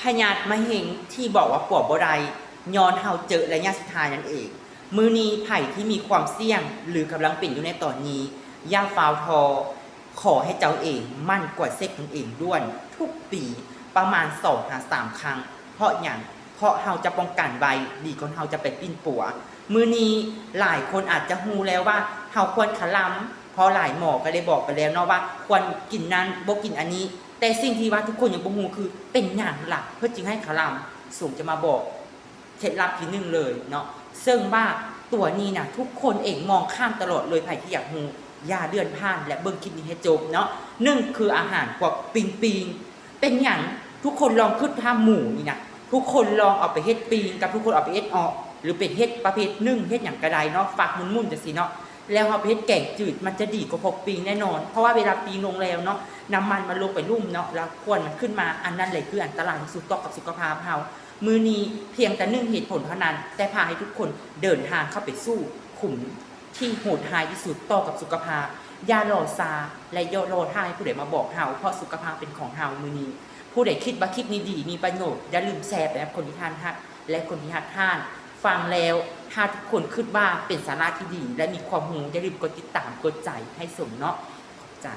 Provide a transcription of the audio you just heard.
ພະຍາດມະເຮັງທີ່ບອກວ່າປົວບໍ່ໄດ້ ຍ້ອນເຮົາເຈີໄລຍະສຸດທ້າຍນັ້ນເອງ. ມື້ນີ້ໃຜທີ່ມີຄວາມສ່ຽງ ຫຼື ກຳລັງເປັນຢູ່ໃນຕອນນີ້ ຢ່າຟ້າວທໍ້. ຂໍໃຫ້ເຈົ້າເອງໝັ່ນກວດເຊັກຕົນເອງດ່ວນ ທຸກປີປະມານສອງຫາສາມຄັ້ງ. ເພາະຫຍັງ? ເພາະເຮົາຈະປ້ອງກັນໄວ້ ດີກວ່າເຮົາຈະໄປປິ່ນປົວ. ມື້ນີ້ຫຼາຍຄົນອາດຈະຮູ້ແລ້ວວ່າເຮົາຄວນຄະລຳ ເພາະຫຼາຍໝໍກໍໄດ້ບອກໄປແລ້ວເນາະວ່າຄວນກິນນັ້ນ ບໍ່ກິນອັນນີ້. ແຕ່ສິ່ງທີ່ວ່າທຸກຄົນຍັງບໍ່ຮູ້ຄື ເປັນຫຍັງລະເພິ່ນຈຶ່ງໃຫ້ຄະລຳ? ສົມຈະມາບອກເຄັດລັບທີໜຶ່ງເລີຍເນາະ. ເຊິ່ງວ່າຕົວນີ້ນະ ທຸກຄົນເອງມອງຂ້າມຕະຫຼອດເລີຍ. ໃຜທີ່ຢາກຮູ້ ຢ່າເລື່ອນຜ່ານ ແລະ ເບິ່ງຄລິບນີ້ໃຫ້ຈົບເນາະ. ໜຶ່ງ ຄືອາຫານພວກປີ້ງໆ. ເປັນຫຍັງ? ທຸກຄົນລອງຄິດຫາໝູນີ້ນະ ທຸກຄົນລອງເອົາໄປເຮັດປີ້ງ ກັບທຸກຄົນເອົາໄປເຮັດເອາະ ຫຼື ເປັນເຮັດປະເພດໜຶ່ງ ເຮັດຫຍັງກໍໄດ້ເນາະ ຟັກໝຸ່ນໆ ຈັ່ງຊີ້ເນາະ. ແລ້ວເຮົາໄປເຮັດແກງຈືດ ມັນຈະດີກວ່າພວກປີ້ງແນ່ນອນ ເພາະວ່າເວລາປີ້ງລົງແລ້ວເນາະ ນ້ຳມັນມັນລົງໄປລຸ່ມເນາະ ແລ້ວຄວັນມັນຂຶ້ນມາ ອັນນັ້ນແຫຼະຄືອັນຕະລາຍທີ່ສຸດຕໍ່ກັບສຸຂະພາບເຮົາ. ມື້ນີ້ພຽງແຕ່ໜຶ່ງເຫດຜົນເທົ່ານັ້ນ ແຕ່ພາໃຫ້ທຸກຄົນເດີນທາງເຂົ້າໄປສູ່ຂຸມທີ່ໂຫດຮ້າຍທີ່ສຸດຕໍ່ກັບສຸຂະພາບ. ຢ່າລໍຊ້າ ແລະ ຢ່າລໍຖ້າໃຫ້ຜູ້ໃດມາບອກເຮົາ ເພາະສຸຂະພາບເປັນຂອງເຮົາມື້ນີ້. ຜູ້ໃດຄິດວ່າຄລິບນີ້ດີ ມີປະໂຫຍດ ຢ່າລືມແຊໄປໃຫ້ຄົນທີ່ທ່ານຮັກ ແລະ ຄົນທີ່ຮັກທ່ານ. ຟັງແລ້ວ ຖ້າທຸກຄົນຄິດວ່າເປັນສາລະທີ່ດີ ແລະ ມີຄວາມຮູ້ ຢ່າລືມກົດຕິດຕາມ ກົດໃຈໃຫ້ສົມເນາະ. ຂອບໃຈ.